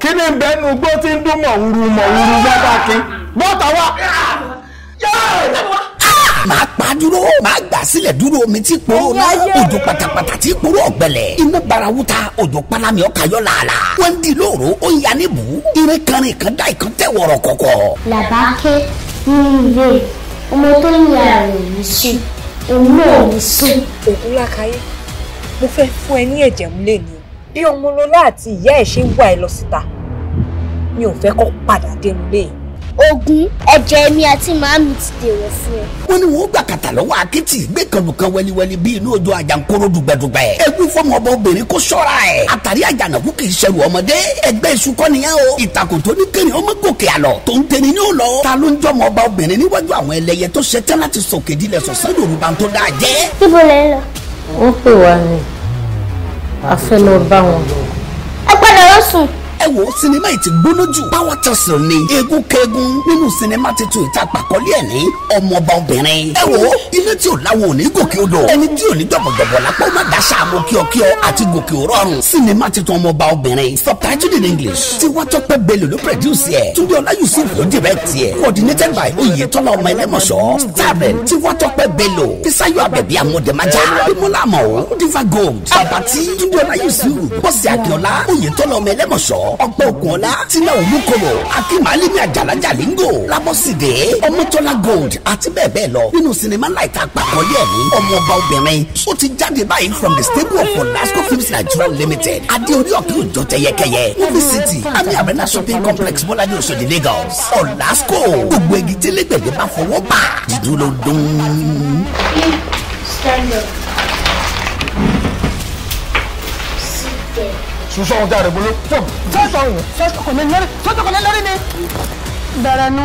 Kí ni bẹ́ẹ̀nu gbó tí ń dún mọ̀wúrú mọ̀wúrú bọ́tà kí bọ́tà wá. Máa pa dúró, máa gbà sílẹ̀ dúró omi tí kpóró náà, òjò pátápátá tí kpóró ọ̀gbẹlẹ̀, inú barawuta, òjò pálámi ọ̀kayọ̀ làálà, wọ́n di lóru, ó ń yanni bù, irin kanrin kan dá ìkan tẹ̀ wọ̀rọ̀ kọ̀kọ̀. Làbákẹ́ nínú ilé ọmọ tó ń yàrá rẹ̀ ní sùn, òun náà ní sùn. Ògúnlákayé, mo fẹ́ fún ẹ ní ẹ̀jẹ̀ múlẹ̀ ni o. Bí Ọmọlọlá àti ìyá ẹ̀ ṣe ń wá ẹ lọ síta, mi ò fẹ́ kó padà dénú lé yìí. Ògún, ẹ̀jẹ̀ mi àti màámi ti dèwọ̀ fún ẹ. Wọ́n ní wọ́n gbà kàtà lọ́wọ́ akéètì gbé kànlùkàn wẹ́líwẹ́lí bí inú odò àjànkóró dùgbẹ̀dùgbẹ̀. Ewu fọmọ ọba obìnrin kó ṣọ́ra ẹ̀. Àtàrí àjànàkú kì í ṣẹrù ọmọdé. Ẹgbẹ́ iṣu kọ́ nìyẹn o. Ìtàkùn tó ní kéré ọmọ gòkè àlọ́ tó ń tẹni ní ó lọ. Ta ló ń jọmọ ọba obìnrin níwájú àwọn ẹlẹ́yẹ tó ṣe tán láti sọ̀kè dilẹ̀ sọ̀sán Yorùbá tó dáa jẹ́? Níbo lẹ ń lọ? Wọ́n pè wá ní a fẹ́ lọ bá wọn. Ẹ padà lọ sùn. Ẹ wo sinimá yìí ti gbóná jù. Power tussle ni eégún kẹ́gún nínú sinimá titun ìta àpàkọ́lé ẹ̀ ní ọmọọba obìnrin. Ẹ wo ilé tí ò láwo ò ní gòkè odò, ẹni tí ò ní jọ̀bọ̀jọ̀bọ̀ lápá ó má daṣà àmọ́ kíọ̀kíọ̀ àti gòkè òrọ̀rùn. Sinimá titun ọmọọba obìnrin, subtitled in English, Tiwatọ́pẹ́ Bello ló produce ẹ̀, Túndé Ọlá Yusuf ló direct ẹ̀, coordinated by Oyetola ọmọ Ẹlẹ́mọ̀ṣọ́, starring Tiwatọ́pẹ́ Bello, Fisayo Abẹ̀bí Amọ̀dẹ̀májà, Bímọ́lá Àmọ̀ó, Diva Gold, Abati, Túndé Ọlá Yusuf, Bọ́sì Akínọlá, Oyetola ọmọ Ẹlẹ́mọ̀ṣọ́, Ọpẹ́ Ògùnọlá, Tina Olúkòrò, Akínmálẹ́mí Àjàlá Jalingo, Lábọ́sídé, Ọmọtọ́lá Gold àti bẹ́ẹ̀ bẹ́ẹ̀ lọ nínú sinimá láìka àpàkọ́lé ẹ̀ ní ọmọọba obìnrin. Ó ti jáde báyìí from the stable of Olasco Films Nigeria Limited, Adéorí Ọ̀kẹ́ Òjò Tẹyẹkẹyẹ, Movie City, Ami Arena Shopping Complex, Bọ́lájí, Òṣòdì, Lagos. Olasco, gbogbo igi télégbèdé bá fọwọ́ bà, dídùn ló dún. Stand up. Sit there. Sùsọ̀ ọ̀jà rẹ̀ bolo. Sọ́tọ̀ kò lè lórí mi. Bẹ̀rẹ̀ nu.